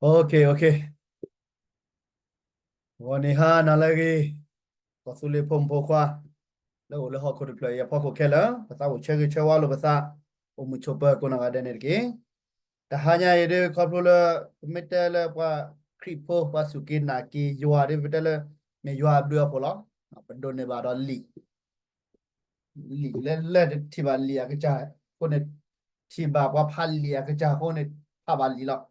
OK, OK. ဂီၤနံၤဟါနၤလၢအဂ့ၤ, ကီၢ်သူလ့ၤဖိမုၣ်ဖိခွါ လၢအိၣ်လၢဟီၣ်ခိၣ်တဖျၢၣ်အံၤအဖီခိၣ်ခဲလၢာ်, ပသးအိၣ်ဆၢဂ့ၤဆၢဝါလိာ်ပသး, အိၣ်မုာ်ဆိးပၢၤကိးနီၢ်ဂၤဒဲးန့ၣ်တက့ၢ်. တဟါညါအံၤဒ်ခီဖျိလၢ ပမ့ၢ်တဲလၢပှၤခရံာ်ဖိ ပှၤစူၢ်က့ၤနာ်က့ၤယွၤဒ် ပတဲလၢ မ့ၢ်ယွၤအဘျုးအဖှိၣ်လီၤ. ပဒိးန့ၢ်ဘၣ်ဒီးလံာ် လံာ်လၢလၢတထံၣ်ဘၣ်လံာ်အကစၢ်အဃိန့ၣ်, ထံၣ်ဘၣ်ပှၤဖးလံာ်အကစၢ်အဃိန့ၣ် ဖးဘၣ်လံာ်လီၤ. လံာ်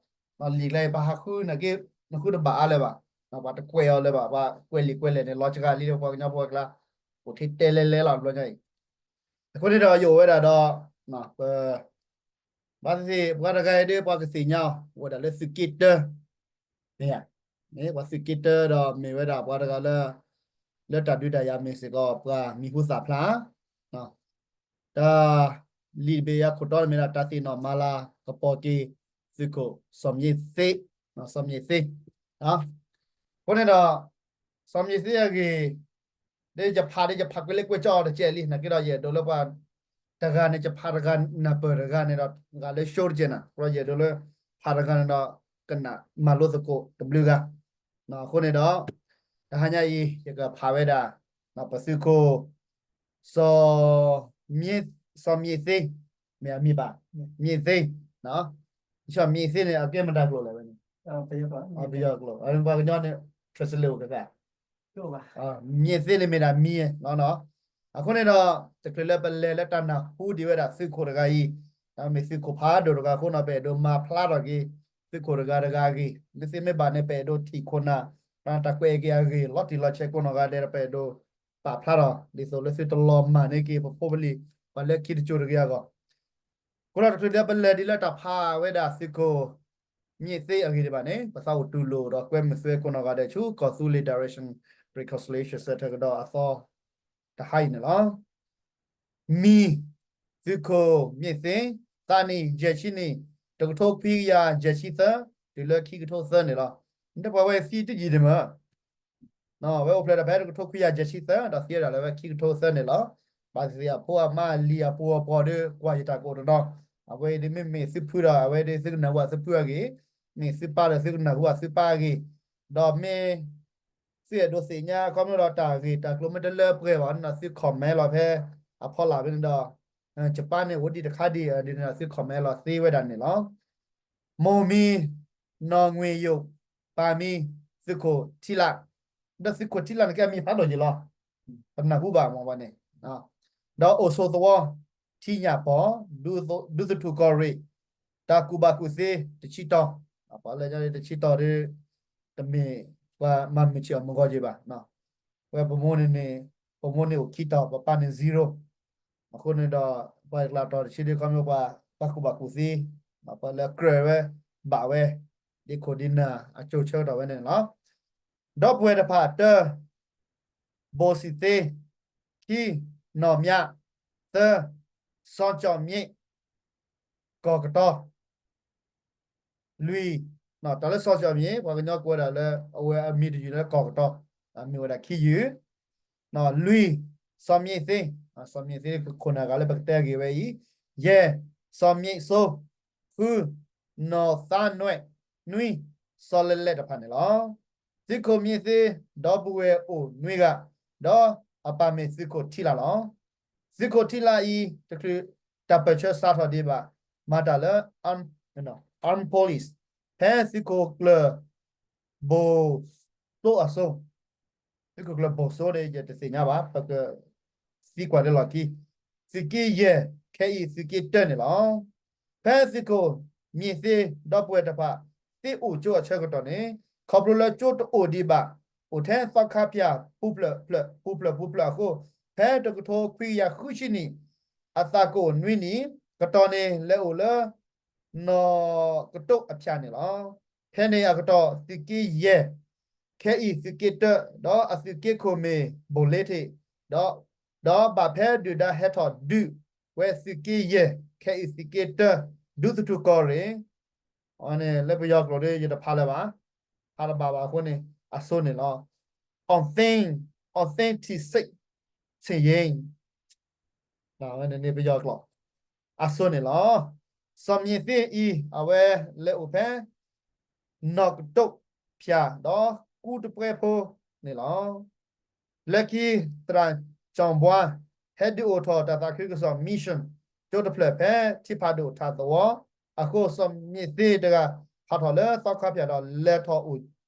ကျါအံၤ ပှၤဟးဃုနာ်က့ နဃုတဘၣ်အါလၢၤဘၣ်, ပှၤတကွဲးအီၤလၢၤဘၣ်, ပှၤကွဲးလံာ်ကွဲးလဲၢ်န့ၣ် လီၤစှၤလံလၢပှၤကညီဖိအကျါ, အိၣ်ထဲတဲလဲလဲလီၤတဘျီညါအံၤ. အဃိန့ၣ်ဒီးယအိၣ်ဝဲဒၣ်ဒီး ပ ဘၣ်သ့ၣ်သ့ၣ် ပှၤတဂၤအံၤဒ်ပှၤကသ့ၣ်ညါအီၤ အိၣ်ဝဲဒၣ်လၢသုးက့တၢ မ့ၢ်ဧါ, မ့ၢ်ပှၤသုးက့တၢဒီးမ့ၢ်ဝဲဒၣ်ပှၤတဂၤလၢ လၢတၢ်ဒုးတၢ်ယၤမ့ၢ်စ့ၢ်ကီး ပှၤမံၤဟူသၣ်ဖျါ, တၢ်လံာ်တဘ့ၣ်အခိၣ်တီန့ၣ်မ့ၢ်ဒၣ် တၢ်သ့ၣ်နီၣ်မၤလၤကပီၤက့ၤ သုးခိၣ် စီၤမံသ့, စီၤမံသ့. အဃိန့ၣ်ဒီး စီၤမံသ့အဂ့ၢ် ဒ်ယဖးဒ်ယဖးကွဲးလၢကွဲးကၠီအီၤတကဲးလံ, နာ်က့ဒီးယအဲၣ်ဒိးလၢပှၤ တဂၤန့ၣ် ယဖးတဂၤနၢ်ပၢၢ်တဂၤန့ၣ်ဒီး ဂၤလၢ show တကဲးနၤ, ယအဲၣ်ဒိးလၢ ဖးတဂၤန့ၣ်ဒီး ကနၣ်မၤလိသကိးတဘျုးဂၤ. အဃိန့ၣ်ဒီး တဟါညါအံၤ ယကဖးဝဲဒၣ် ပသုးခိၣ် စီၤ စီၤမံသ့, မ့ၢ်အမံၤဘၣ်, မံသ့, စီၤမံသ့န့ၣ် အကဲမတၤကျိာ်လဲၣ်ဝဲန့ၣ်, ပယီၤကျိာ်, ပှၤကညီန့ၣ် translate အိၣ်ကသး မံသ့န့ၣ်မ့ၢ်ဒၣ်မံလီၤ. အဃိန့ၣ်ဒီး တချုးလၢပလဲၤလၢတၢ်နၢ်ဟူဒံးဝဲဒၣ်သုးခိၣ်တဂၤအံၤ, မ့ၢ်သုးခိၣ်ဖးဒိၣ်တဂၤအဃိန့ၣ် ပအဲၣ်ဒိးမၤဖျါထီၣ်က့ၤ သုးခိၣ်တဂၤတဂၤအဂ့ၢ်, လၢသုမ့ၢ်ဘၣ်န့ၣ် ပအဲၣ်ဒိးထံၣ်ခိၣ်နၢ် တၢ်ကွဲးက့ၤအဂ့ၢ် လီၤတံၢ်လီၤဆဲးကိးနီၢ်ဂၤဒဲးဒီး ပအဲၣ်ဒိးပာ်ဖျါထီၣ် ဒ်သိးလၢသုတလီၤမၢ်န့ၢ်က့ၤပဖိပလံၤ ပှၤလၢခံတစိၤတဂ့ၤအဂီၢ်. အဃိဒီးတချုးလၢပလဲၤဒံးလၢတၢ်ဖးဝဲဒၣ်သုးခိၣ် မံသ့အဂ့ၢ်ဒံးဘၣ်န့ၣ် ပသးအိၣ်တူၢ်လိာ်ဒီးကွဲမုာ်သုကိးနီၢ်ဂၤဒဲးဆူ ကီၢ်သူလ့ၤ Direction Reconciliation Center ကဒီးအသီ တဟါအံၤန့ၣ်လီၤ. မံၤ, သုးခိၣ်မံသ့, သးနံၣ် ယဲၢ်ဆံနံၣ်, တကထိခွံကယၤယဲၢ်ဆံသၢ တုၤလၢခံကထိသၢန့ၣ်လီၤ. နတပှၤဝဲသံတယံာ်ဒံးမၢ် အဝဲအိၣ်ဖျဲၣ်ဒီးဖဲတကထိခွံကယၤယဲၢ်ဆံသၢ ဒီးသံဝဲဒၣ်လၢဝဲခံကထိသၢန့ၣ်လီၤ. ဘၣ်သ့ၣ်သ့ၣ်အဖိအမါအလံၤအပူၤအပှီၤဒီး ကွၢ်ယတၢ်ကအိၣ်တနီၤ, အဝဲအံၤဒ်မ့မ့ၢ်သုဖုဒီး အဝဲဒ်သုကနၢ်ဟူသုဖုအဂ့ၢ်, မ့ၢ်သုပၢ်ဒီးသုကနၢ်ဟူဘၣ်သုပၢ်အဂ့ၢ်, ဒီးမ့ၢ် သုအဲၣ်ဒိးသ့ၣ်ညါခီဖျိဒီးတၢ်ဂ့ၢ်တၢ်ကျိၤမ့ၢ်တလၢပှဲၤဘၣ်န့ၣ်ဒီး သု comment လီၤဖဲအဖီလာ်ဖဲန့ၣ်ဒီး, ယပၢ်န့ၣ်အိၣ်ဒံးတခါဒံးဒ်န့ၣ်ဒီး သု comment လီၤသ့ဝဲဒၣ်န့ၣ်လီၤ. မိၢ်မံၤ နီၢ်ငွေ့ယိာ်, ပၢ်မံၤ သုးခိၣ်ထံလး, ဒီးသုးခိၣ်ထံလးန့ၣ်ကဲအမံၤဖးဒိၣ်ယံၤလီၤ. ပနၢ်ဟူဘၣ်မ့ၢ်ဝဲန့ၣ်, ဒီးအိၣ်ဆိးသဝီ ထံညၣ်ပီၢ်, ဒူသထူၣ်ကီၢ်ရ့ၣ်, တၢ်ကူၣ်ဘၣ်ကူၣ်သ့ တဆံတီၤ, ပှၤလၢညါန့ၣ်တဆံတီၤဒီး တမ့ၢ်ပှၤမၤမုာ်ဆံးအီၤမုၢ်ဂီၤယံၤဘၣ်. ဝဲပမိၢ်န့ၣ်န့ၣ်, ပမိၢ်န့ၣ်အိၣ်ခံတီၤ ပပၢ်န့ၣ် zero. အဃိန့ၣ်ဒီး ပှၤကျါတီၤတဆံဒ်ခီမ့ၢ်ပှၤ ပှၤကူၣ်ဘၣ်ကူၣ်သ့, ပှၤလၢကြၢးဝဲ ဘၣ်ဝဲ ဒ်ခိၣ်ဒ်နၢ်အကၠိဆၢကတီၢ်ဝဲန့ၣ်လီၤ. ဒီပုၢ်ဝဲၢ်တဖၣ်တၢ, ဘိၣ်စံၣ်သ့, ခံ, နီၢ်မၠး, သၢ, စီၤကၠီၣ်မံး, ကီၢ်ကတီၤ, လွံၢ်, တၢ်လၢစီၤကၠီၣ်မံး ပှၤကညီကိးဝဲဒၣ်လၢ အဝဲအမံၤတယုၢ်လၢကီၢ်ကတီၤ, အမ့ၢ်ဝဲဒၣ်ခံယုၢ်, လွံၢ်, စီၤမံးသ့, စီၤမံးသ့ခိၣ်နၢ်ဂၤလၢပကတဲဂ့ၢ်ဝဲအံၤ, ယဲၢ်, စီၤမံးစိ, ဃု, နီၢ်သးနွဲၣ်, နွံ, စီၤလဲးလဲးတဖၣ်န့ၣ်လီၤ. သုးခိၣ်မံးသ့ ဒီပုၢ်ဝဲၢ်အိၣ်နွံဂၤ, ဒီးအပၢ်မ့ၢ်သုးခိၣ်ထံလးလီၤ. သုးခိၣ်ထံလးအံၤ တချုးတၢ်ပၢၢ်ဆၢစးထီၣ်ဒံးဘၣ် မၤတၢ်လၢ armed police ဖဲသုးခိၣ်ကျၢၢ် ဘိၣ်စိအစိၤ, သုးခိၣ်ကျၢၢ်ဘိၣ်စိန့ၣ် ယတသ့ၣ်ညါဘၣ် ပကသံကွၢ်လၢလီၢ်ခံ, သုးက့ယဲၢ် ခဲအံၤသုးက့တၢန့ၣ်လီၤ. ဖဲသုးခိၣ်မံးသ့ ဒီပုၢ်ဝဲၢ်တဖၣ် သ့အိၣ်ကၠိအဆၢကတီၢ်န့ၣ် ခီဖျိလၢကၠိတအိၣ်ဒံးဘၣ် အိၣ်ထဲသီခါဖၠၣ် ပူၤဖျၢၣ်ဖျၢၣ် ပူၤဖျၢၣ်ပူၤဖျၢၣ်အဃိ ဖဲတကထိခွံကယၤဃုဆံနံၣ် အသးကအိၣ်နွံနံၣ် ကတီၢ်န့ၣ် လဲၤအိၣ်လၢ နီၢ်ကတိးအဖၠၣ်န့ၣ်လီၤ. ဖဲန့ၣ်အကတီၢ် သုးက့ယဲၢ် ခဲအံၤသုးက့တၢ ဒီးအသုးက့ခိၣ်မ့ၢ်ဘိၣ်လ့ထ့ၣ်, ဒီး ဒီးဘၣ်ဖဲဒုၣ်ဒါဟဲထီၣ်ဒုးဝဲသုးက့ယဲၢ် ခဲအံၤသုးက့တၢ ဒူသထူၣ်ကီၢ်ရ့ၣ်, အန့ၣ်လၢပယီၤကျိာ်ဒီး ယတဖးလၢၤဘၣ်, ဖးတဘၣ်ဘၣ်အဃိန့ၣ် အစိန့ၣ်လီၤ. Authentic, authenticity အဝဲန့ၣ်န့ၣ်ပယီၤကျိာ် အစိန့ၣ်လီၤ. စီၤမံးသ့အံၤ အဝဲလဲၤအိၣ်ဖဲ နီၢ်ကတိၣ်ဖၠးဒီးကူတပွဲဖိန့ၣ်လီၤ. လၢခံ သရၣ်ကၠီၣ်ဘှါ ဟဲဒုးအိၣ်ထီၣ်တၢ်သးခုကစီၣ် mission ကၠိတဖျၢၣ်ဖဲထံဖးဒိၣ်ထးသဝီအဃိ စီၤမံးသ့တဂၤဟးထီၣ်လၢသီခါဖၠၣ်ဒီးလဲၤထီၣ်အိၣ်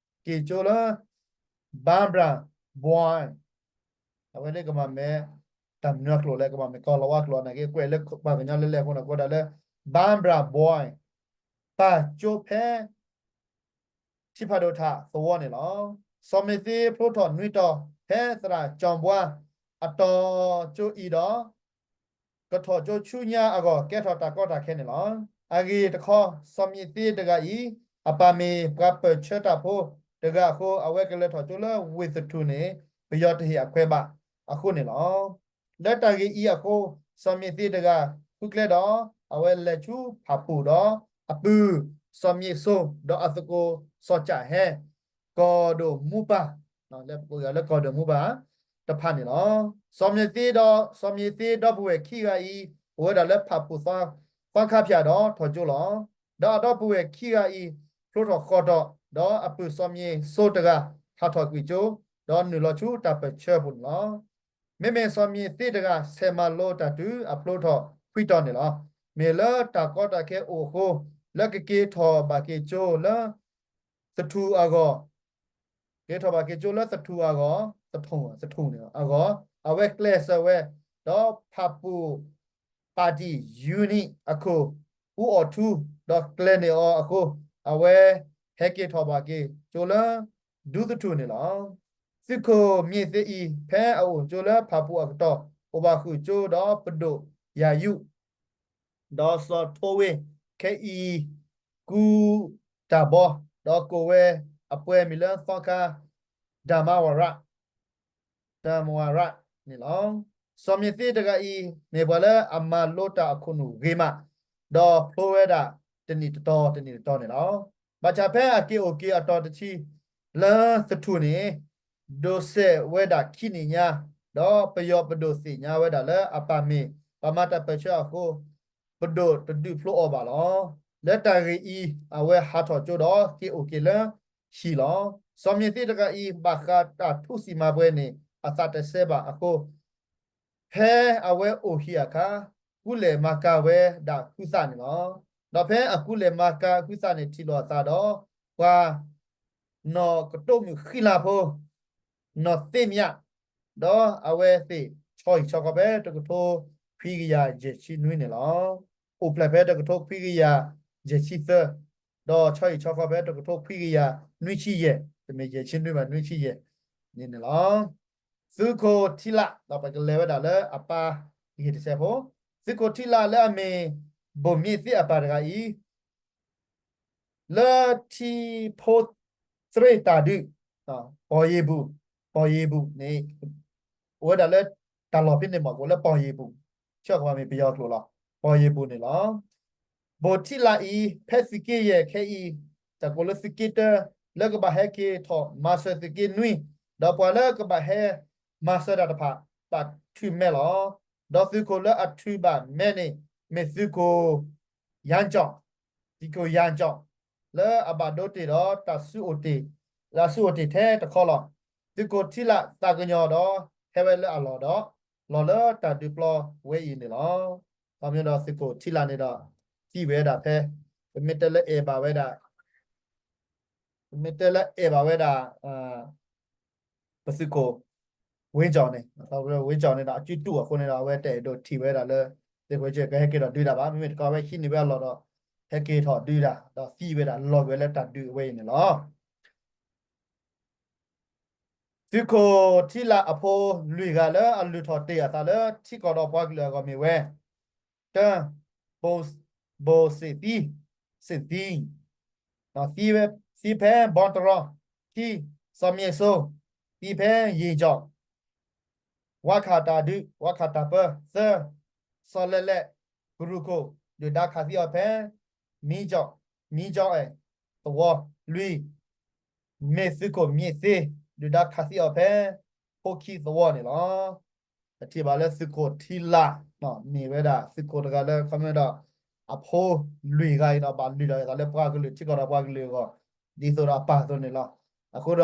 က့ၤကၠိလၢ Barbara Boyd အဝဲန့ၣ်ကမၤမဲာ် တၢ်မနုၤအကျိာ်လဲၣ် ကမၤမဲာ်ကီၢ်လီၤဝါကျိာ်နာ်က့ ကွဲးလၢပှၤကညီလၢလဲၣ်အဃိန့ၣ် ကိးဒၣ်လၢ Barbara Boyd ပၢ်ကၠိဖဲ ထံဖးဒိၣ်ထးသဝီန့ၣ်လီၤ. စီၤမံးသ့ဖျိထီၣ်နွံတီၤ ဖဲသရၣ်ကၠီၣ်ဘှါ အတီၤကၠိအံၤဒီး ကထီၣ်ကၠိဆူညါအဂီၢ် ကဲထီၣ်တၢ်ကီတၢ်ခဲန့ၣ်လီၤ. အဂ့ၢ်တခီ စီၤမံးသ့တဂၤအံၤ အပၢ်မ့ၢ်ပှၤပၢၢ်ဆၢတၢ်ဖိတဂၤအဃိ အဝဲကလဲၤထီၣ်ကၠိလၢဝ့ၢ်သထူၣ်န့ၣ် ပယီၤတဟ့ၣ်အခွဲးဘၣ်အဃိန့ၣ်လီၤ. လၢတၢ်ဂ့ၢ်အံၤအဃိ စီၤမံးသ့တဂၤဃုကျဲဒီး အဝဲလဲၤဆူဖၣ်ပူၣ်ဒီး အပုၢ်စီၤမံးစိ ဒီးအသကိးစီၤကၠးဟဲ ကီၢ်ဒိၣ်မူပၢ် လၢပကိးဂၤလၢကီၢ်ဒိၣ်မူပၢ်တဖၣ်န့ၣ်လီၤ. စီၤမံးသ့ဒီး စီၤမံးသ့ဒီပုၢ်ဝဲၢ်ခံဂၤအံၤ အိၣ်ဝဲဒၣ်လၢဖၣ်ပူၣ်သီခါဖၠၣ်ဒီးထီၣ်ကၠိလီၤ. ဒီးအဒီပုၢ်ဝဲၢ်ခံဂၤအံၤ ဖျိထီၣ်ဃီၤတီၢ် ဒီးအပုၢ်စီၤမံးစိတဂၤ ဟးထီၣ်ကွံာ်ကၠိ ဒီးနုာ်လီၤဆူတၢ်ပၢၢ်ဆၢပူၤန့ၣ်လီၤ. မ့မ့ၢ်စီၤမံးသ့တဂၤ ဆဲးမၤလိတၢ်တုၤအဖျိထီၣ်ခွံတီၤန့ၣ်လီၤ. မ့ၢ်လၢတၢ်ကီတၢ်ခဲအိၣ်အဃိ လၢကက့ၤထီၣ်ဘၣ်က့ၤကၠိလၢ သထူၣ်အဂီၢ်, က့ၤထီၣ်ဘၣ်က့ၤကၠိလၢသထူၣ်အဂီၢ်, သထူၣ်, သထူၣ်န့ၣ်အဂီၢ်, အဝဲကျဲးစၢးဝဲ, ဒီးဖၣ်ပူၣ် party unit အခိၣ် အူအီၣ်ထူ ဒီးကျဲၤန့ၢ်အီၤအဃိ, အဝဲဟဲက့ၤထီၣ်ဘၣ်က့ၤကၠိလၢ ဒူသထူၣ်န့ၣ်လီၤ. သုးခိၣ်မံးသ့အံၤ ဖဲအအိၣ်ကၠိလၢဖၣ်ပူၣ်အကတီၢ် အိၣ်ဘၣ်ဃုာ်ကၠိဒီးပဒိၣ်ယၤယူၣ် ဒီးစီၤထိဝ့ ခဲအံၤ ကူတၢ်ဘီ, ဒီးကိးဝဲအပှဲၤမံၤလၢသီခါ ဒၣ်မါဝၤရၣ်, ဒၣ်မါဝၤရၣ်န့ၣ်လီၤ. စီၤမံးသ့တဂၤအံၤ မ့ၢ်ပှၤလၢအမၤလိတၢ်အခိၣ်နူာ်ဂ့ၤမး, ဒီးဖျိဝဲဒၣ်တနံၣ်တတီၤ တနံၣ်တတီၤန့ၣ်လီၤ. ဘၣ်ဆၣ်ဖဲအက့ၤအိၣ်က့ၤအတီၤတဆံ လၢသထူၣ်န့ၣ် ဒိးစဲးဝဲဒၣ်ခံနံၣ်ညါ, ဒီးပယီၤပဒိၣ်သ့ၣ်ညါဝဲဒၣ်လၢအပၢ်မ့ၢ်ပှၤမၤတၢ်ပၢၢ်ဆၢအဃိ, ပဒိၣ်တဒုးဖျိအီၤဘၣ်လီၤ. လၢတၢ်ဂ့ၢ်အံၤ အဝဲဟးထီၣ်ကၠိဒီးက့ၤအိၣ်က့ၤလၢဟံၣ်လီၤ. စီၤမံးသ့တဂၤအံၤ ဘၣ်ဃးတၢ်ထူစံၣ်မၤပှဲၤန့ၣ် အသးတစဲဘၣ်အဃိ, ဖဲအဝဲအိၣ်ဟံၣ်အခါ ကူလဲၢ်မၤကၤဝဲဒၣ်ဟုသးန့ၣ်လီၤ. ဒီးဖဲအကူလဲၢ်မၤကၤဟုသးန့ၣ် ထံၣ်လိာ်အသးဒီး ပှၤ နီၢ်ကတိၢ်မုၣ်ဃံလၤဖိ နီၢ်သ့မၠး, ဒီးအဝဲသ့ၣ်ဆီဟံၣ်ဆီဃီဖဲတကထိခွံကယၤယဲၢ်ဆံနွံန့ၣ်လီၤ. အိၣ်ဖျဲၣ်ဖဲတကထိခွံကယၤယဲၢ်ဆံသၢ, ဒီးဆီဟံၣ်ဆီဃီဖဲတကထိခွံကယၤနွံဆံယဲၢ်, တမ့ၢ်ယဲၢ်ဆံနွံဘၣ် နွံဆံယဲၢ်န့ၣ်န့ၣ်လီၤ. သုးခိၣ်ထံလး, ဒီးပကလဲၤဝဲဒၣ်လၢအပၢ်ဂ့ၢ်တစဲးဖိ, သုးခိၣ်ထံလးလၢအမ့ၢ် ဘိၣ်မံးသ့အပၢ်တဂၤအံၤ လၢထံဖိသရ့ၣ်တၢ်ဒုး, ပီၢ်ယ့ၣ်ဘူၣ်, ပီၢ်ယ့ၣ်ဘူၣ်န့ၣ် အိၣ်ဝဲဒၣ်လၢတၢ်လီၢ်ဖဲန့ၣ်မ့ၢ်ကိးလၢပီၢ်ယ့ၣ်ဘူၣ်, ဆၢကမ့ၢ်ပယီၤကျိာ်လီၤ, ပီၢ်ယ့ၣ်ဘူၣ်န့ၣ်လီၤ. ဘိၣ်ထံလးအံၤ ဖဲသုးက့ယဲၢ်ခဲအံၤ, တၢ်ကိးလၢသုးက့တၢ လၢကဘၣ်ဟဲက့ၤထီၣ်မၤစၢၤသုးက့နွံ, ဒီးပှၤလၢကဘၣ်ဟဲမၤစၢၤတၢ်တဖၣ် ဘၣ်ထုးမဲလီၤ. ဒီးသုးခိၣ်လၢအထုးဘၣ်မဲန့ၣ် မ့ၢ်သုးခိၣ် ယၣ်ကၠီၣ်, သုးခိၣ်ယၣ်ကၠီၣ် လၢအဘၣ်ဒိတ့ၢ်ဒီးတၢ်စုအိၣ်တ့ၢ်, တၢ်စုအိၣ်တ့ၢ်ထဲတခီလီၤ. သုးခိၣ်ထံလးသးကညီၤဒီး ဟဲဝဲလၢအလီၢ်ဒီး လီၤလၢတၢ်ဒုးပျီဝဲအံၤန့ၣ်လီၤ. ခီဖျိဒီးသုးခိၣ်ထံလးန့ၣ်ဒီး သံဝဲဒၣ်ဖဲ ပမ့ၢ်တဲလၢအဲၣ်ဘၣ်ဝဲဒၣ် ပမ့ၢ်တဲလၢအဲၣ်ဘၣ်ဝဲဒၣ် ပသုးခိၣ် ဝ့ကၠီၣ်န့ၣ်, ဝ့ကၠီၣ်န့ၣ်ဒီး အစုတူၢ်အဃိန့ၣ်ဒီး အဝဲတအဲၣ်ဒိးထံၣ်ဝဲဒၣ်လၢ သုးခိၣ်ဝ့ကၠီၣ် ကဟဲက့ၤထီၣ်ဒုးတၢ်ဘၣ်. မ့မ့ၢ်တခီ အဝဲဟံးန့ၢ်ဝဲအလီၢ်ဒီး ဟဲက့ၤထီၣ်ဒုးတၢ် ဒီးသံဝဲဒၣ် လီၤကွံာ်ဝဲလၢတၢ်ဒုးအဝဲအံၤန့ၣ်လီၤ. သုးခိၣ်ထံလးအဖိလွံၢ်ဂၤလၢအလုၢ်ထီၣ်တ့ၢ်အသးလၢထံကီၢ်ဒီးပှၤကလုာ်အဂီၢ်မ့ၢ်ဝဲ, တၢ, ဘိၣ်စ့ၣ်သံ, စ့ၣ်သံ, သံဖဲဘီတရီ, ခံ, စီၤမံစိ, သံဖဲယ့ၣ်ကၠီၣ် ဝါခးတၢ်ဒုး ဝါခးတၢ်ပၢ, သၢ, စီၤလဲးလဲး ကရူၢ်ခိၣ် ဒုၣ်ဒါခးသံအီၤဖဲ မံကၠီ, မံကၠီအဲၣ် သဝီ, လွံၢ်, မ့ၢ်သုးခိၣ်မံသ့ ဒုၣ်ဒါခးသံအီၤဖဲ ဖိခံသဝီန့ၣ်လီၤ. ပထံၣ်ဘၣ်လၢသုးခိၣ်ထံလး မ့ၢ်ဝဲဒၣ်သုးခိၣ်တဂၤလၢ ခီမ့ၢ်ဒီး အဖိလွံၢ်ဂၤအံၤဒီး ဘၣ်လုၢ်ထီၣ်အသးလၢပှၤကလုာ် ထံကီၢ်ဒီးပှၤကလုာ်အဂီၢ် ဒ်သိးဒီးအပၢ်အသိးန့ၣ်လီၤ. အဃိဒီး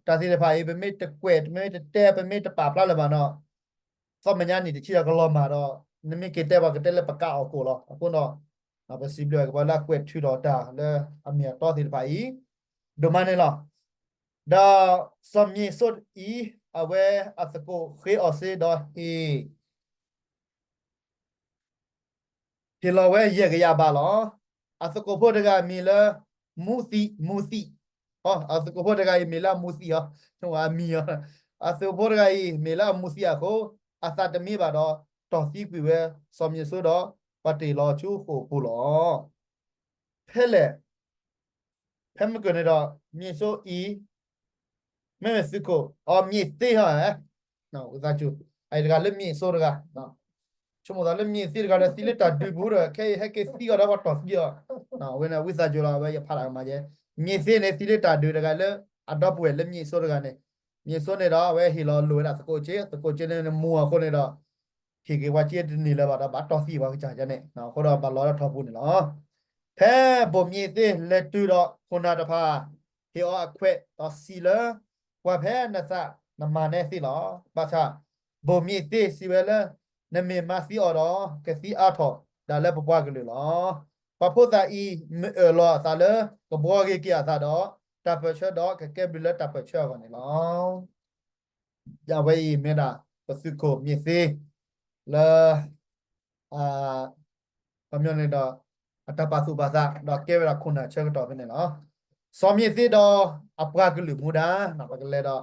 တၢ်သ့ၣ်တဖၣ်အံၤ ပမ့ၢ်တကွဲး ပမ့ၢ်တတဲ ပမ့ၢ်တပာ်ဖျါလၢၤဘၣ်နီၤ သီၣ်မဲာ်ညါနံၣ်တဆံဒီးကလီၤမၢ်ဒီး နမ့ၢ်က့ၤတဲပှၤကတဲလၢပကးအီၣ်ကိၣ်လီၤ. အဃိဒီး ပစံးဘျုးက့ၤပှၤလၢအကွဲးထုးထီၣ်တၢ်လၢအမ့ၢ်အတီသ့ၣ်တဖၣ်အံၤ ဒိၣ်မးန့ၣ်လီၤ. ဒီးစီၤမံၤစိအံၤ အဝဲအသကိးဃ့အီၤစ့ဒီးဟ့ၣ် ဟ့ၣ်လီၤဝဲယဲၢ်ကယၤဘးလီၤ. အသကိးဖိတဂၤအမံၤလၢ မူသံး မူသံး, အသကိးဖိတဂၤအံၤမံၤလၢအမူသံးအီၤ, အမံၤအီၤ, အသကိးဖိတဂၤအံၤမံၤလၢအမူသံးအဃိ အသးတမံဘၣ်ဒီး တီၢ်သံကွံာ်ဝဲစီၤမံၤစိဒီး ပှၤတ့ၢ်လီၤဆူဃိာ်ပူၤလီၤ. ဖဲလဲၣ် ဖဲမုၢ်ကၢၢ်န့ၣ်ဒီး မံၤစိအံၤ မ့မ့ၢ်သုးခိၣ် အမံၤသ့ဟီ ဝံသးစူၤ အအံၤတဂၤလၢမံၤစိတဂၤ ဆိကမိၣ်သးလၢမံၤသ့တဂၤဒီးသံလၢတၢ်ဒုးပူၤဒီး ခဲအံၤဟဲက့ၤသံအီၤဒီးပှၤတီၢ်သံအီၤ, အဝဲန့ၣ် ဝံသးစူၤလီၤ အဝဲယဖးတၢ်ကမၤယဲ, မံၤသ့န့ၣ်သံလၢတၢ်ဒုးတဂၤလၢ အဒီပုၢ်ဝဲၢ်လၢမံၤစိတဂၤန့ၣ်, မံၤစိန့ၣ်ဒီး အဝဲဟ့ၣ်လီၤလိၣ်ဝဲဒၣ်သကိးက့, သကိးက့န့ၣ်မူအဃိန့ၣ်ဒီး ဟ့ၣ်က့ၤပှၤက့တန့ၢ်လၢၤဘၣ်ဒီး ဘၣ်တီၢ်သံပှၤကစၢ်ယဲန့ၣ် အဃိဒီးဘၣ်လီၤလၢထီပူၤန့ၣ်လီၤ. ဖဲဘိၣ်မံၤသ့လဲၤတုၤဒီးခိၣ်နၢ်တဖၣ် ဟ့ၣ်အီၤအခွဲးဒီးစံးလၢ ကွၢ်ဖဲနသးနမၤနဲသ့လီၤ. ဘၣ်ဆၣ် ဘိၣ်မံၤသ့စံးဝဲလၢ နမ့ၢ်မၤသံအီၤဒီး ကသံအါထီၣ်ဒၣ်လၢပပှၤကလုာ်လီၤ. ပှၤဖိသၣ်အံၤ မ့ၢ်အၢၣ်လီၤအသးလၢ ကဘှီဂ့ၤက့ၤအသးဒီး တၢ်ပၢၢ်ဆၢဒီး ကကဲဘျုးလၢတၢ်ပၢၢ်ဆၢအဂီၢ်န့ၣ်လီၤ. အဝဲအံၤမ့ၢ်ဒၣ် ပသုးခိၣ်မံၤသ့ လၢ ခီပညီန့ၣ်ဒီး အတၢ်ပာ်သူၣ်ပာ်သး ဒီးကဲဝဲဒၣ်ခိၣ်နၢ်ဆၢကတီၢ်ဖဲန့ၣ်လီၤ. စီၤမံၤသ့ဒီးအပှၤကလုာ်မူဒါ ပကလဲၤဒီး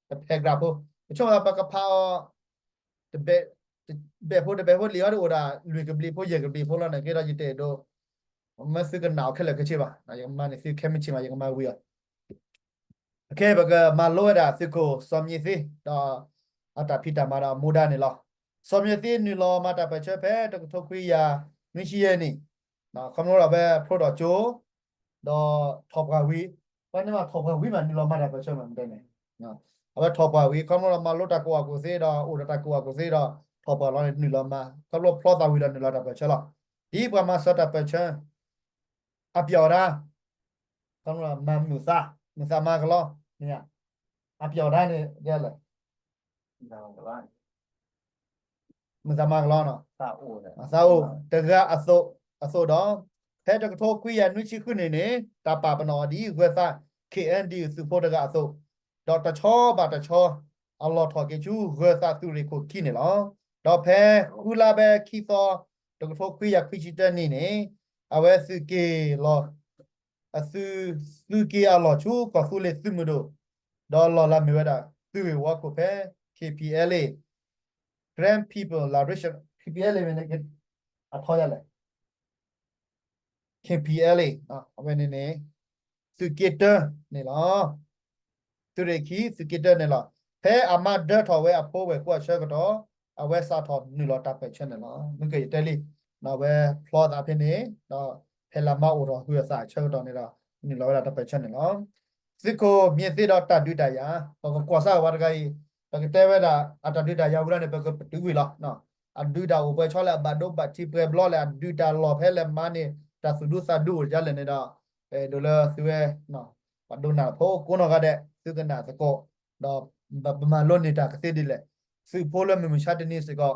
တ paragraph ဖိ ပဆိကမိၣ်သးပကဖးအီၤ တဘဲးဖိတဘဲးဖိလံာ်အီၤတအိၣ်ဒၣ် လွံၢ်ကဘျံးဖိယဲၢ်ကဘျံးဖိလီၤန့ၣ် ကဲဒီးယတအဲၣ်ဒိး မ့ၢ်သုကနၣ်အီၤခဲလၢာ်ခဲဆ့ဘၣ်, ယကမၤန့ၢ်သုခဲမုၢ်ဆ့ၣ်မး ယကမၤဝံၤအီၤ အခဲ ပကမၤလိဝဲဒၣ်သုးခိၣ်စီၤမံၤသ့ ဒီးအတၢ်ဖံးတၢ်မၤဒီးအမူဒါန့ၣ်လီၤ. စီၤမံၤသ့နုာ်လီၤမၤတၢ်ပၢၢ်ဆၢဖဲ တကထိခွံကယၤနွံဆံယဲၢ်နံၣ်, ခီဖျိဒီးအဝဲဖျိထီၣ်ကၠိ ဒီးထီၣ်ပှၢ်ဝံၤ, ပှၤန့ၣ်မးထီၣ်ပှၢ်ဝံၤမး နုာ်လီၤမၤတၢ်ပၢၢ်ဆၢမး မ့ၢ်တဲန့ၣ်, အဝဲထီၣ်ပှၢ်ဝံၤ ခီဖျိဒီးမၤလိတၢ်ကိးအီၣ်ကိးသ့ဒီး အိၣ်ဒီးတၢ်ကိးအီၣ်ကိးသ့ဒီး ထီၣ်ပှၢ်လီၤန့ၣ် နုာ်လီၤမၤ ခီဖျိဖျီသးဝံၤဒီးနုာ်လီၤတၢ်ပၢၢ်ဆၢလီၤ. ဒ်ပှၤမၤစၢၤတၢ်ပၢၢ်ဆၢ အပျီၣ်ဒါ ခီဖျိမၤမုာ်သး, မုာ်သးမၤကလီ, မ့ၢ်ဧါ, အပျီၣ်ဒါန့ၣ် ဒ်လဲၣ် မုာ်သးမၤကလီနီၤ, သးအိၣ်တဂၤအသိး, အသိးဒီး ဖဲတကထိခွံကယၤနွံဆံဃုနံၣ်န့ၣ် တၢ်ပာ်ပနီၣ်အီၤဒ်ဂၢၤသး ခ့ၣ်အဲၣ်ဒံၣ် သုးဖိတဂၤအသိး, ဒီးတဆီဘၣ်တဆီ အလီၢ်ထီၣ်က့ၤဆူဂၢၤသးသုးရ့ၣ်ခိၣ်ခံန့ၣ်လီၤ. ဒီးဖဲဃုလါဘဲခံသီ တကထိခွံကယၤခွံဆံတၢနံၣ်န့ၣ် အဝဲသုးက့ၤလီၤ အသုး သုးက့ၤအလီၢ်ဆူကီၢ်သူလ့ၤသုးမုၢ်ဒိၣ်, ဒီးလီၢ်လၢမ့ၢ်ဝဲဒၣ် သုးရ့ၣ်ဝီခိၣ်ဖဲ K P L A, Karen People Liberation, K P L A မ့ၢ်န့ၣ် အထီယၤလဲၣ်, K P L A အဝဲန့ၣ်န့ၣ် သုးက့တၢန့ၣ်လီၤ. သုးရ့ၣ်ခံ သုးက့တၢန့ၣ်လီၤ. ဖဲအမါဒၢထီၣ်ဝဲအဖိဝဲၢ်ကိးအဆၢကတီၢ် အဝဲစးထီၣ်နုာ်လီၤတၢ်ပၢၢ်ဆၢန့ၣ်လီၤ. မ့ၢ်ကယတဲလံ, အဝဲဖျီသးဖဲန့ၣ်, ဒီးဖဲလၢမါအိၣ်ထီၣ်ဟုးအသးအဆၢကတီၢ်န့ၣ်ဒီး နုာ်လီၤဝဲဒၣ်တၢ်ပၢၢ်ဆၢန့ၣ်လီၤ. သုးခိၣ်မံၤသ့ဒီးတၢ်ဒုးတၢ်ယၤ, ပကကွၢ်စၢ်ဝဲတဂၤအံၤ, ပကတဲဝဲဒၣ် အတၢ်ဒုးတၢ်ယၤဝံၤလီၤန့ၣ် ပကပတုာ်ဝံၤလီၤ. အဒုးတၢ်အိၣ်ပှဲၤဆီလၢအဘၣ်ဒိဘၣ်ထံးပှဲၤဘျီလဲၣ်, အဒုးတၢ်လီၢ်ဖဲလဲၣ်မၤန့ၢ် တၢ်သူၣ်ဒူသးဒူအိၣ်ဒ်လဲၣ်န့ၣ်ဒီး, အဲၣ်ဒိးလၢသုဝဲ ပှၤဒိကနၣ်ဖိကိးနီၢ်ဂၤဒဲး သုကနၣ်သကိး, ဒီးပမၤလိန့ၢ်တၢ်ကသ့ဒ်လဲၣ်, သုးဖိလၢမုၢ်မဆါတနံၤစ့ၢ်ကီး,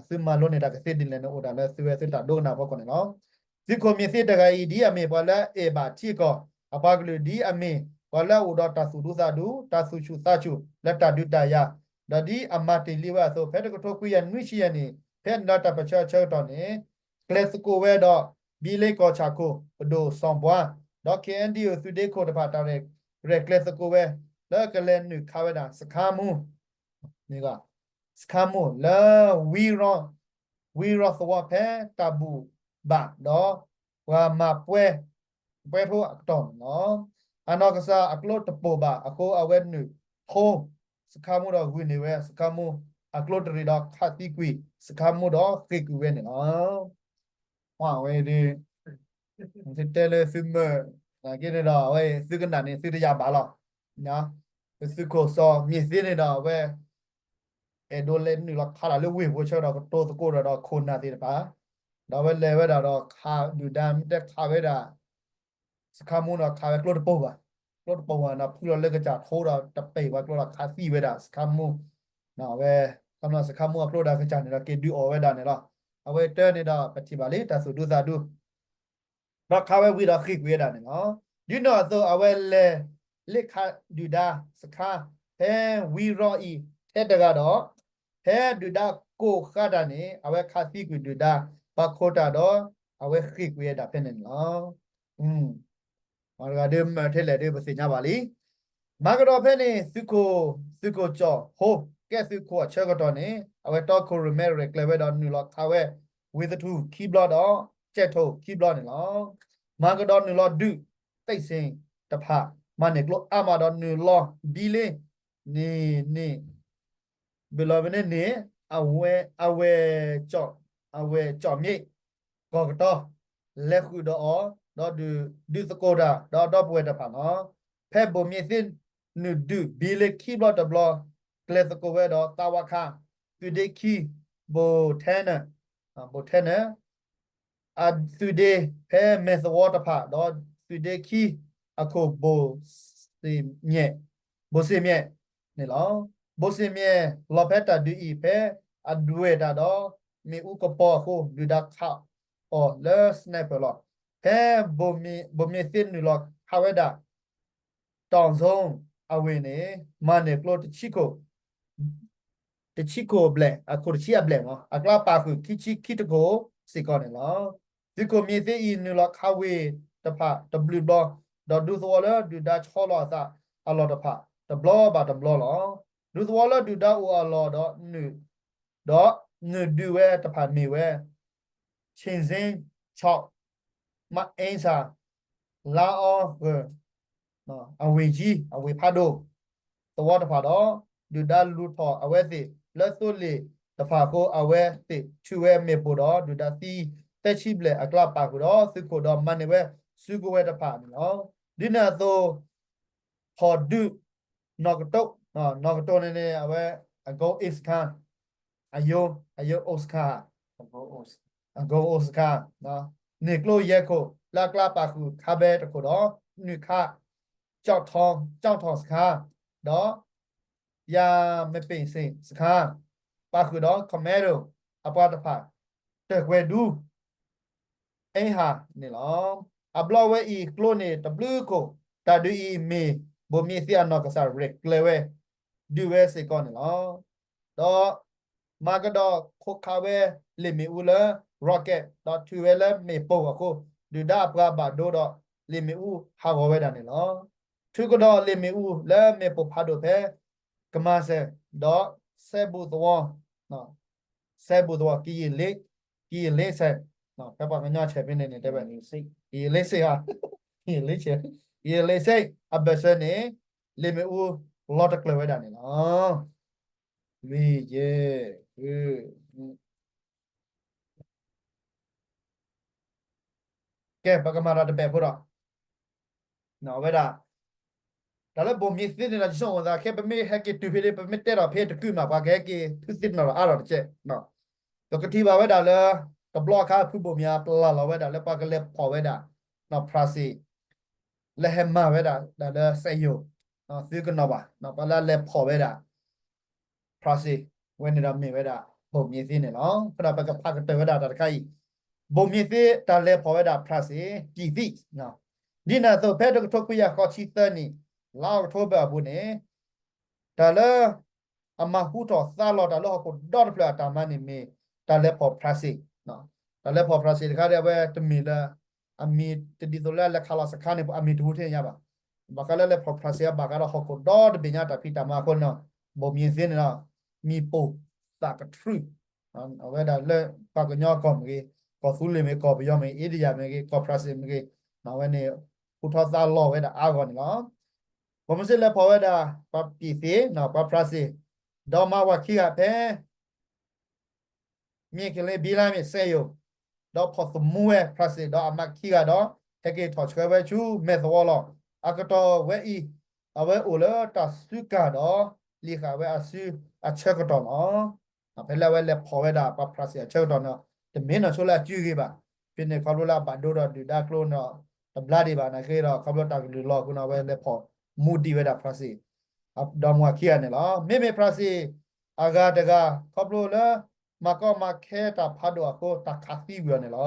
သုမၤလိန့ၢ်တၢ်ကသ့ဒ်လဲၣ်န့ၣ် အိၣ်ဒၣ်လၢသုဝဲသုတၢ်ဒိကနၣ်အဖီခိၣ်န့ၣ်လီၤ. သုးခိၣ်မံၤသ့တဂၤအံၤ ဒ်အမ့ၢ်ပှၤလၢအအဲၣ်ဘၣ်ထံကီၢ်, အပှၤကလုာ်ဒ်အမ့ၢ်ပှၤလၢအအိၣ်ဒီးတၢ်သူၣ်ဒူသးဒူ, တၢ်သူၣ်ဆူၣ်သးဆူၣ်လၢတၢ်ဒုးတၢ်ယၤ, ဒီးဒ်အမၤတ့ၢ်လံဝဲအသိး ဖဲတကထိခွံကယၤနွံဆံယဲၢ်နံၣ် ဖဲနုာ်လီၤတၢ်ပၢၢ်ဆၢအဆၢကတီၢ်န့ၣ် ကျဲၤသကိးဝဲဒီး ဘံလ့ကီၢ်ဆၣ်ခိၣ် ပဒိၣ်စီၤဘှါ, ဒီး K N D O သုးဒ့ခိၣ်တဖၣ် တၢ်ရဲၣ်ကျဲၤသကိးဝဲ လၢကလဲၤနုာ်ခးဝဲဒၣ် စခါမူ, စခါမူ လၢ ဝံရီသဝီဖဲတၢ်ဘူၣ်ဘၣ်ဒီး ပှၤမၤပွဲ ပွဲထိအကတီၢ်န့ၣ်လီၤ. အနီၢ်ကစၢ်အကျိတပိာ်ဘၣ်အဃိ အဝဲနုာ်ထိ စခါမူဒီးဂုာ်န့ၢ်ဝဲ စခါမူအကျိတရံးဒီးခးသံကွံာ် စခါမူဒီးဃ့ၢ်ကွံာ်ဝဲန့ၣ်လီၤ. အဝဲဒၣ် သုတဲလၢသုမုာ် နာ်က့န့ၣ်ဒီး အဝဲသုကနၣ်န့ၣ် သုတယာ်ဘၣ်လီၤ. သုးခိၣ်စီၤမံၤသ့န့ၣ်ဒီး အဝဲ အဲၣ်ဒိးလဲၤနုာ်လီၤခးတၢ်လၢဝ့ၢ်ပူၤဆၢကတီၢ် ကတိၤသကိးဒီးခိၣ်နၢ်သ့ၣ်တဖၣ်, ဒီးအဝဲလဲၤဝဲဒၣ်ဒီးခးဒုၣ်ဒါ မ့ၢ်တဲခးဝဲဒၣ် စခါမူဒီးခးဝဲကျိတပိာ်ဘၣ်. ကျိတပိာ်ဝဲနီၤ ဖုလီၤလၢကစၢ်ထိဒီးတပ့ၢ်ဝဲကျိဒီးခးသံဝဲဒၣ်စခါမူ, အဝဲ ခီမနီၤစခါမူအကျိဒီးကစၢ်န့ၣ်ဒီးက့ၤဒုးအီၣ်ဝဲဒၣ်န့ၣ်လီၤ. အဝဲတၢ်န့ၣ်ဒီးပထံၣ်ဘၣ်လံ တၢ်သူၣ်ဒူသးဒူ ဒီးခးဝဲဝံၤဒီးဃ့ၢ်ကွံာ်ဝဲဒၣ်န့ၣ်လီၤ. ဒုးန့ၣ်အသိး အဝဲလဲၤလ့ၣ်ခးဒုၣ်ဒါစခါ ဖဲဝံရီအံၤ ထဲတဂၤဒီး ဖဲဒုၣ်ဒါကိးဃာ်တၢ်န့ၣ် အဝဲခးသံကွံာ်ဒုၣ်ဒါ ပာ်ခိးတၢ်ဒီး အဝဲဃ့ၢ်ကွံာ်ဝဲဒၣ်ဖဲန့ၣ်န့ၣ်လီၤ. မတၤတဂၤဒုးမၢထဲလဲၣ်ဒုး ပသ့ၣ်ညါဘၣ်လံ. မၤကဒီးဖဲန့ၣ် သုးခိၣ် သုးခိၣ်ကၠီၣ်ဟိ ကဲသုးခိၣ်အဆၢကတီၢ်န့ၣ် အဝဲတီခိၣ်ရိၣ်မဲရဲၣ်ကျဲၤဝဲဒီးနုာ်လီၤခးဝဲ ဝ့ၢ်သထူၣ်ခံဘျီဒီး ကဲၣ်ထိၣ်ခံဘျီန့ၣ်လီၤ. မၤကဒီးနုာ်လီၤဒုး တိၢ်စ့ၣ်တဖၣ် မၤန့ၢ်ကျိအါမးဒီးနုာ်လီၤဘံလ့ န့ၣ်န့ၣ် ဘုလီၤဖဲန့ၣ်န့ၣ် အဝဲ အဝဲၢ်ကၠီၣ် အဝဲၢ်ကၠီၣ်မ့ၣ် ကီၢ်ကတီၤ လဲၤဃုာ်ဒီးအီၤ ဒီးဒုး ဒုးသကိးတၢ် ဒီးဒီပုၢ်ဝဲၢ်တဖၣ်လီၤ. ဖဲဘိၣ်မ့ၢ်သ့နုာ်ဒုးဘံလ့ခံဘျီတဘျီ ကျဲၤသကိးဝဲဒီးသးဝးခါ သုးဒ့ခံ ဘိၣ်ထဲနၢ ဘိၣ်ထဲနၢ အသုးဒ့ဖဲမဲာ်သဝီတဖၣ် ဒီးသုးဒ့ခံအခိၣ်ဘိၣ်စ့ၣ်မၠဲၣ် ဘိၣ်စ့ၣ်မၠဲၣ်န့ၣ်လီၤ. ဘိၣ်စ့ၣ်မၠဲၣ်လီၤဖဲတၢ်ဒုးအံၤ ဖဲအဒွဲၣ်တၢ်ဒီး မ့ၣ်အူကပီၤအဃိ ဒုၣ်ဒါခးအီၤလၢ sniper လီၤ. ဖဲဘိၣ်မ့ၢ်သ့နုာ်လီၤခးဝဲဒၣ် တီၣ်စိအဝ့ၢ်န့ၣ် မၤန့ၢ်ကျိတဆံခိၣ် တဆံခိၣ်အဘျဲၣ် အခိၣ်တဆံအဘျဲၣ်မး အကျါပာ်ဃုာ်ခံဆံခံတခိၣ်စ့ၢ်ကီးန့ၣ်လီၤ. သုးခိၣ်မ့ၢ်သ့အံၤ နုာ်လီၤခးဝ့ၢ်တဖၣ်တဘျုးဘျီ ဒီးဒူသဝီလၢဒုၣ်ဒါဆီလီၤအသးအလီၢ်တဖၣ် တဘျီဘၣ်တဘျီလီၤ. ဒူသဝီလၢဒုၣ်ဒါအိၣ်အလီၢ်ဒီး ဒီးနုာ်ဒုးဝဲတဖၣ်မ့ၢ်ဝဲ ဆ့ၣ်စ့ ဆီၣ် မးအ့စၢ် လါအီဃၢၤ အဝ့ၢ်ကၠံ အဝ့ၢ်ဖးဒိၣ် သဝီတဖၣ်ဒီး ဒုၣ်ဒါလူၤထီၣ်အဝဲသ့ၣ်လၢသိလ့ၣ်တဖၣ်အဃိ အဝဲသ့ၣ်ထုးဝဲမ့ၣ်ပိၢ်ဒီး ဒုၣ်ဒါသံ သၢဆံဘျဲၣ်အကျါပာ်ဃုာ်ဒီး သုးခိၣ်ဒီးမၤန့ၢ်ဝဲစုကဝဲၤတဖၣ်န့ၣ်လီၤ. ဒ်န့ၣ်အသိး ဖီၣ်ဒုး နီၢ်ကတိး နီၢ်ကတိးန့ၣ်န့ၣ် အဝဲ အကိးအိၣ်စခါ အယိ အယိအိၣ်စခါ အကိးအိၣ်စခါ န့ၢ်ကျိယဲၢ်ခိၣ် လၢအကျါပာ်ဃုာ်ခါဘဲတခိၣ်ဒီး နုာ်ခး ကၠီၣ်ထီၣ် ကၠီၣ်ထီၣ်စခါ ဒီး ယၤမပ့ၢ်စ့ၣ်စခါ ပာ်ဃုာ်ဒီး commando အပှၤတဖၣ် တၢၢ်ကွဲၤဒူ အ့ဟးန့ၣ်လီၤ. အဘျီဝဲအံၤကျိန့ၣ်တဘျုးခိၣ် တၢ်ဒုးအံၤမ့ၢ် ဘိၣ်မ့ၢ်သ့အနီၢ်ကစၢ်ရဲၣ်ကျဲၤဝဲ ဒုးဝဲစ့ၢ်ကီးန့ၣ်လီၤ. ဒီးမၤကဒီးခိးခးဝဲလ့ၣ်မ့ၣ်အူလၢ rocket ဒီးထုးဝဲလၢမ့ၣ်ပိၢ်အဃိ ဒုၣ်ဒါအပှၤဘၣ်ဒိဒီး လ့ၣ်မ့ၣ်အူဟးဂီၤဝဲဒၣ်န့ၣ်လီၤ. ထုးကဒီးလ့ၣ်မ့ၣ်အူလၢမ့ၣ်ပိၢ်ဖးဒိၣ်ဖဲ ကမၤစဲၣ် ဒီးစဲဘူးသဝီ စဲဘူးသဝီ ကယံာ်လ့ ကယံာ်လ့စဲး ဖဲပှၤကညီဆဲးဖဲန့ၣ်န့ၣ် တဲဝဲ ကယံာ်လ့စဲးဧါ ကယံာ်လ့စဲး ကယံာ်လ့စဲး အဘၢၣ်စၢၤန့ၣ် လ့ၣ်မ့ၣ်အူလီၤတကျၢၤဝဲဒၣ်န့ၣ်လီၤ. ဝံယဲ ကဲ ပကမၤတၢ်တဘ့ၣ်ဖိဒီး ဝဲဒၣ် တၢ်လၢဘိၣ်မ့ၢ်သ့န့ၣ်ဒီး ယဆိကမိၣ်သးခဲ ပမ့ၢ်ဟဲက့ၤတုၤဖဲန့ၣ် ပမ့ၢ်တဲထီၣ်ဖဲတကုးမး ပှၤကဟဲက့ၤဖုးသ့ၣ်နီၣ်ဒီးအါထီၣ်တကဲး ပကထံၣ်ဘၣ်ဝဲဒၣ်လၢ တဘျီအခါဖုဘိၣ်မ့ၢ်အပျၢ်လီၤဝဲဒၣ်လၢပှၤကလဲၤဖီၣ်ဝဲဒၣ် ဖရၣ်စ့ၣ် လၢဟဲမၤဝဲဒၣ် တၢ်လၢစက်ရုံ သုကနီၣ်ဘၣ် ပှၤလၢအလဲၤဖီၣ်ဝဲဒၣ် ဖရၣ်စ့ၣ် ဝဲန့ၣ်ဒီးမ့ၢ်ဝဲဒၣ် ဘိၣ်မ့ၢ်သ့န့ၣ်လီၤ. အဃိဒီးပကဖးကတၢၢ်ဝဲဒၣ်တၢ်တခါအံၤ ဘိၣ်မ့ၢ်သ့တၢ်လဲၤဖီၣ်ဝဲဒၣ်ဖရၣ်စ့ၣ် ကံၣ်သံၣ် ဒ်န့ၣ်အသိး ဖဲတကထိခွံကယၤဃိးဆံသၢနံၣ် လါအီးကထိဘၢၣ်အပူၤန့ၣ် တၢ်လၢ အမၤဟူထီၣ်သါလီၤတၢ်လၢဟီၣ်ခိၣ်ဒီတဖျၢၣ်အတၢ်မၤန့ၣ်မ့ၢ် တၢ်လဲၤဖီၣ်ဖရၣ်စ့ၣ် တၢ်လဲၤဖီၣ်ဖရၣ်စ့ၣ်တခါဒီး အဝဲတမ့ၢ်လၢ အမံၤတဒ်သိးလၢအလဲၤခးလီၤစခါန့ၣ် အမံၤတဟူးထဲညါဘၣ်. ဘၣ်ဃးလၢလဲၤဖီၣ်ဖရၣ်စ့ၣ်အဘၣ်ဃးဒီးဟီၣ်ခိၣ်ဒီတဘ့ၣ်ညါတၢ်ဖံးတၢ်မၤအဃိန့ၣ် ဘိၣ်မ့ၢ်သ့န့ၣ်ဒီး မံၤပိၢ်သးကတြူၢ် အဝဲဒၣ်လၢပှၤကညီကီၢ်မ့ၢ်ဂ့ၤ, ကီၢ်သူလ့ၤမ့ၢ်ဂ့ၤ, ကီၢ်ပယီၤမ့ၢ်ဂ့ၤ, အ့ဒံယၤမ့ၢ်ဂ့ၤ, ကီၢ်ဖရၣ်စ့ၣ်မ့ၢ်ဂ့ၤ, အဝဲန့ၣ် ဟူထီၣ်သါလီၤဝဲဒၣ်အါဂီၢ်န့ၣ်လီၤ. ဘိၣ်မ့ၢ်သ့လဲၤဖီၣ်ဝဲဒၣ် ပှၤကံၣ်သ့ၣ် ပှၤဖရၣ်စ့ၣ် ဒီးမၤဝဲခံဂၤဖဲ မ့ၢ်ကလ့ဘံလါမ့ၢ်စဲယိၤ ဒီးဖီၣ်သမူဝဲဖရၣ်စ့ၣ် ဒီးအမါခံဂၤဒီး ဟဲက့ၤထီၣ်ဆှၢဝဲဆူမဲာ်သဝီလီၤ. အကတီၢ်ဝဲအံၤ အဝဲအိၣ်လၢတၢ်စုကၢ်ဒီး လံာ်ဃာ်ဝဲအစုအဆၢကတီၢ်လီၤ. ဖဲလၢအဝဲလဲၤဖီၣ်ဝဲဒၣ်ပှၤဖရၣ်စ့ၣ်အဆၢကတီၢ်န့ၣ် တမ့ၢ်နီၢ်ဆိလၢအစုဂ့ၤဘၣ်. ဖဲန့ၣ်ခီဖျိလၢအဘၣ်ဒိဒီးဒုၣ်ဒါကျိန့ၣ် တဘျါဒံးဘၣ်နာ်က့ဒီး ခီဖျိတၢ်ကလုၢ်လီၤအဃိန့ၣ် အဝဲလဲၤဖီၣ် မူဒံးဝဲဒၣ်ဖရၣ်စ့ၣ် ဒီမါဝၤခံဂၤန့ၣ်လီၤ. မ့မ့ၢ်ဖရၣ်စ့ၣ်အဂၤတဂၤ ခီဖျိလၢ မၤကီမၤခဲတၢ်ဖးဒိၣ်အဃိ တၢ်ခးသံဝံၤအီၤန့ၣ်လီ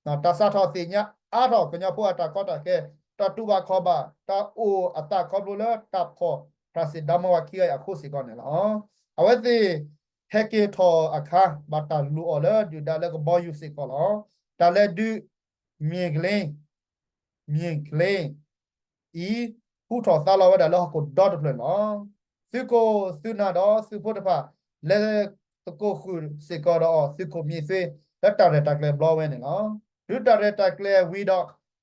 ၤ. တၢ်စးထီၣ်သ့ၣ်ညါအါထီၣ်ကညီဖိအတၢ်ကီတၢ်ခဲ, တၢ်တူၢ်ဘၣ်ခီၣ်ဘၣ်, တၢ်အိၣ်အသးခီဖျိလၢတၢ်ဖီၣ်ဖရၣ်စ့ၣ်ဒီမါဝၤခံဂၤအံၤအဃိစ့ၢ်ကီးန့ၣ်လီၤ. အဝဲသ့ၣ်ဟဲက့ၤထီၣ်အခါ ဘၣ်တၢ်လူၤအီၤလၢဒုၣ်ဒါလၢကဘီယူၤစ့ၢ်ကီးလီၤ. တၢ်လဲၤဒုး မ့ၢ်ကလ့ မ့ၢ်ကလ့ အံၤ ဟူထီၣ်သါလီၤဝဲဒၣ်လၢဟီၣ်ခိၣ်ဒီတဖျၢၣ်န့ၣ်လီၤ. သုးခိၣ်သုးနၢ်ဒီးသုးဖိတဖၣ် လဲၤသကိးဃုာ်စ့ၢ်ကီးဒီးအီၤ သုးခိၣ်မံၤသ့ လၢတၢ်ရဲၣ်တၢ်ကျဲၤဘျီဝဲန့ၣ်လီၤ. တုၤတၢ်ရဲၣ်တၢ်ကျဲၤဝံၤ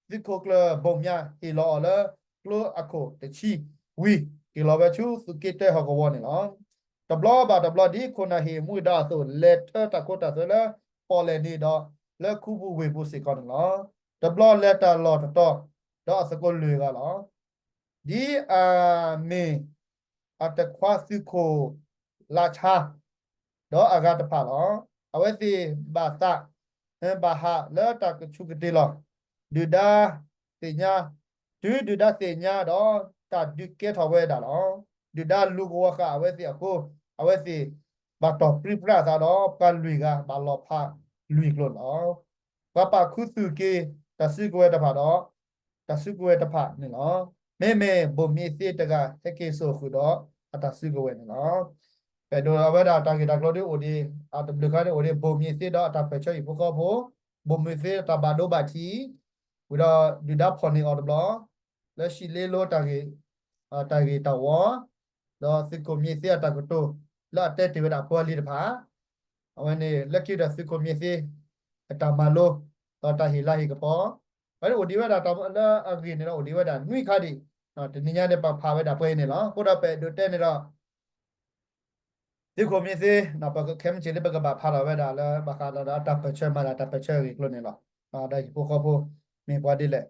ဒီး သုးခိၣ်ကျၢၢ်ဘိၣ်မၠးဟ့ၣ်လီၤအီၤလၢ ကျိအခိၣ်တဆံဝံၤ က့ၤလီၤဝဲဆူသုးက့တၢဟီၣ်ကဝီၤန့ၣ်လီၤ. တဘျီဘၣ်တဘျီဒ်ခိၣ်နၢ်ဟ့ၣ်မူဒါအသိး လဲၤထၢတၢ်ခိတၢ်သွဲလၢပီၣ်လဲၣ်န့ၣ်ဒီး လၢခူပူၤဝ့ၢ်ပူၤစ့ၢ်ကီးန့ၣ်လီၤ. တဘျီလဲၤတၢ်လီၢ်တတီၤ ဒီးအသကိးလွံၢ်ဂၤလီၤ. ဒ်အမ့ၢ် အတခွါသုးခိၣ်လးဆါ ဒီးအဂၤတဖၣ်လီၤ. အဝဲသ့ၣ်ဘၣ်သး ဘၣ်ဟးလၢတၢ်ကဆူးကတ့ၢ်လီၤ. ဒုၣ်ဒါသ့ၣ်ညါ, တုၤဒုၣ်ဒါသ့ၣ်ညါဒီး တၢ်ဒုးကဲထီၣ်ဝဲဒၣ်လီၤ. ဒုၣ်ဒါလူၤကဝီၤဃာ်အဝဲသ့ၣ်အဃိ အဝဲသ့ၣ် ဘၣ်တီၢ်ပြံပြါအသးဒီး ပှၤလွံၢ်ဂၤဘၣ်လီၤဖးလွံၢ်ကျိၤလီၤ. ပှၤပာ်ခူသူၣ်က့ၤ တၢ်စုကဝဲၤတဖၣ်ဒီး တၢ်စုကဝဲၤတဖၣ်န့ၣ်လီၤ. မ့မ့ၢ်ဘိၣ်မံၤသ့တဂၤ ဟဲက့ၤစိာ်ဃုာ်ဒီးအတၢ်စုကဝဲၤန့ၣ်လီၤ. ပအဲၣ်ဒိးအဝဲဒၣ်တၢ်ဂ့ၢ်တၢ်ကျိၤဒ်အိၣ်ဒံး အတဘျုးခါန့ၣ်အိၣ်ဒံး ဘိၣ်မံၤသ့ဒီးအတၢ်ပၢၢ်ဆၢဟံၣ်ဖိဃီဖိ, ဘိၣ်မံၤသ့တၢ်ဘၣ်ဒိဘၣ်ထံး, ဝံၤဒီးဒုၣ်ဒါဖီၣ်န့ၢ်အီၤတဘျီ လၢရှံလ့လိတၢ်ဂ့ၢ်, တၢ်ဂ့ၢ်တၢ်ဝီ, ဒီးသုးခိၣ်မံၤသ့အတၢ်ကတိၤ လၢအတဲတ့ၢ်ဝဲဒၣ်ဖိအလံၤတဖၣ် အဝဲန့ၣ် လၢခံဒီးသုးခိၣ်မံၤသ့ အတၢ်မၤလိ ဒီးတၢ်ဟ့ၣ်လၤဟ့ၣ်ကပီၤ, အဝဲန့ၣ်အိၣ်ဒံးဝဲဒၣ်တၢ်လၢအဂ့ၢ်န့ၣ်ဒီးအိၣ်ဒံးဝဲဒၣ်နွံခါဒံး, တနံၤညါန့ၣ် ပဖးဝဲဒၣ်ပှဲၤအံၤန့ၣ်လီၤ. အဃိဒီးပအဲၣ်ဒိးတဲန့ၣ်ဒီး သုးခိၣ်မံၤသ့ ပခဲမုၢ်ဆ့ၣ်လၢပကဘၣ်ဖးထီၣ်ဝဲဒၣ်လၢဘၣ်ဃးဒီးအတၢ်ပၢၢ်ဆၢမၤတၢ်တၢ်ပၢၢ်ဆၢအဂ့ၢ်အကျိၤန့ၣ်လီၤ. ဒီးဟံၣ်ဖိဃီဖိ မ့ၢ်ပှၤဒ်လဲၣ်.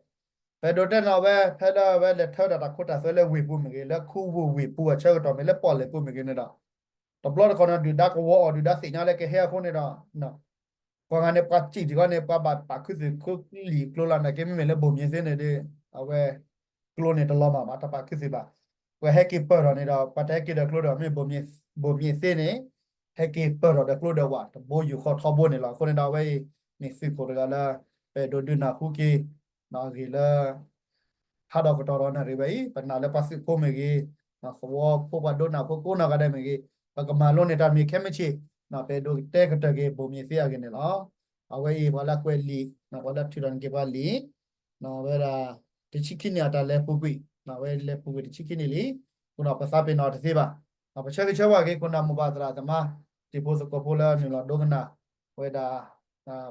ပအဲၣ်ဒိးတဲန့ၣ်အဝဲ ဖဲလၢအဝဲလဲၤထၢဒီးတၢ်ခိတၢ်သွဲလၢဝ့ၢ်ပူၤမ့ၢ်ဂ့ၤ လၢခူပူၤဝ့ၢ်ပူၤအဆၢကတီၢ်မ့ၢ်လၢပီၣ်လဲၣ်ပူၤမ့ၢ်ဂ့ၤန့ၣ်ဒီး တဘျီတခီၣ်န့ၣ် ဒုၣ်ဒါကဝီၤအီၤ ဒုၣ်ဒါသ့ၣ်ညါလၢကဟဲအဃိန့ၣ်ဒီး ပှၤဂၤန့ၣ် ပှၤစံၣ်တခီန့ၣ် ပှၤဘၣ်ပာ်ခူသူၣ်ခူလံာ်ကျိလီၤ နာ်က့မ့မ့ၢ်လၢဘိၣ်မံၤသ့န့ၣ်ဒီး အဝဲ ကျိန့ၣ်တလီၤမၢ်ဘၣ် တၢ်ပာ်ခူသူၣ်ဘၣ်. ပှၤဟဲက့ၤပၢၢ်ထီၣ်န့ၣ်ဒီး ပှၤတဟဲက့ၤဒီးကျိဒီး မ့ၢ်ဘိၣ်မံၤသ့န့ၣ် ဟဲက့ၤပၢၢ်ထီၣ်ဒီးကျိဒီးဝး တဘိယူၢ်ဃီထီဘိန့ၣ်လီၤ. အဃိန့ၣ်ဒီးအဝဲအံၤ မ့ၢ်သုးခိၣ်တဂၤလၢ ပအဲၣ်ဒိးဒုးနၢ်ဟူက့ၤ အဂ့ၢ်လၢ ဟးဒီးကတီၢ်ဒီးနၣ်ရံၣ်ဝဲအံၤ ပနာ်လၢပှၤသုးဖိမ့ၢ်ဂ့ၤ, သဝီဖိပှၤဒိကနၣ်ဖိကိးနီၢ်ဂၤဒဲးမ့ၢ်ဂ့ၤ, ပကမၤလိန့ၢ်တၢ်မ့ၢ်ခဲမုၢ်ဆ့ၣ်, ပအဲၣ်ဒိးတဲကတၢၢ်က့ၤဘိၣ်မံၤသ့အဂ့ၢ်န့ၣ်လီၤ. အဝဲအံၤပှၤလၢကွဲးလံာ်, ပှၤလၢထုးထီၣ်န့ၢ်က့ၤပှၤလံာ်, ဝဲဒၣ် တဆံခံနံၣ်အတၢ်လဲၤပူၤကွံာ်, အဝဲလဲၤပူၤကွံာ်တဆံခံနံၣ်လံ, အဃိဒီးပသးပ့ၤနီၣ်တသ့ဘၣ်. ပဆၢဂ့ၤဆၢဝါက့ၤ ခိၣ်နၢ်မိၢ်ပၢ်သရၣ်သမါ, တံၤဖိသကိးဖိလၢနုာ်လီၤဒိကနၣ် ဝဲဒၣ်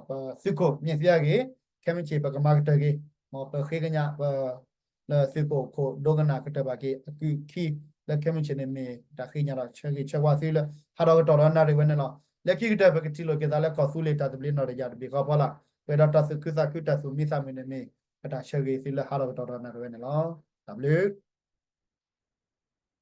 ပသုးခိၣ်မံၤသ့အဂ့ၢ်, ခဲမုၢ်ဆ့ၣ်ပကမၤကတၢၢ်က့ၤ, မ်ပဃ့ကညးပ လၢသုးခိၣ်ခိၣ်ဒိကနၣ်ကတၢၢ်ဘၣ်က့ၤ အကုၢ်ခံ လၢခဲမုၢ်ဆ့ၣ်န့ၣ်မ့ၢ်တၢ်ဃ့ကညးဒီးဆၢဂ့ၤဆၢဝါသုလၢ ဟးဒီးကတီၢ်ဒီးနၣ်ရံၣ်ဝဲန့ၣ်လီၤ. လၢခံကတၢၢ်ပကထံၣ်လိာ်က့ၤသးလၢကီၢ်သူလ့ၤတၢ်သဘျ့နီၣ်တယၢ်တဘ့ၣ်ဃီဖီလာ်, ပှဲၤဒီးတၢ်သူၣ်ခုသးခုတၢ်သူၣ်မံသးမုာ်န့ၣ်မ့ၢ် ပတၢ်ဆၢဂ့ၤသုလၢဟးဒီးကတီၢ်ဒီးနၣ်ရံၣ်ဝဲန့ၣ်လီၤ. တၢ်ဘျုး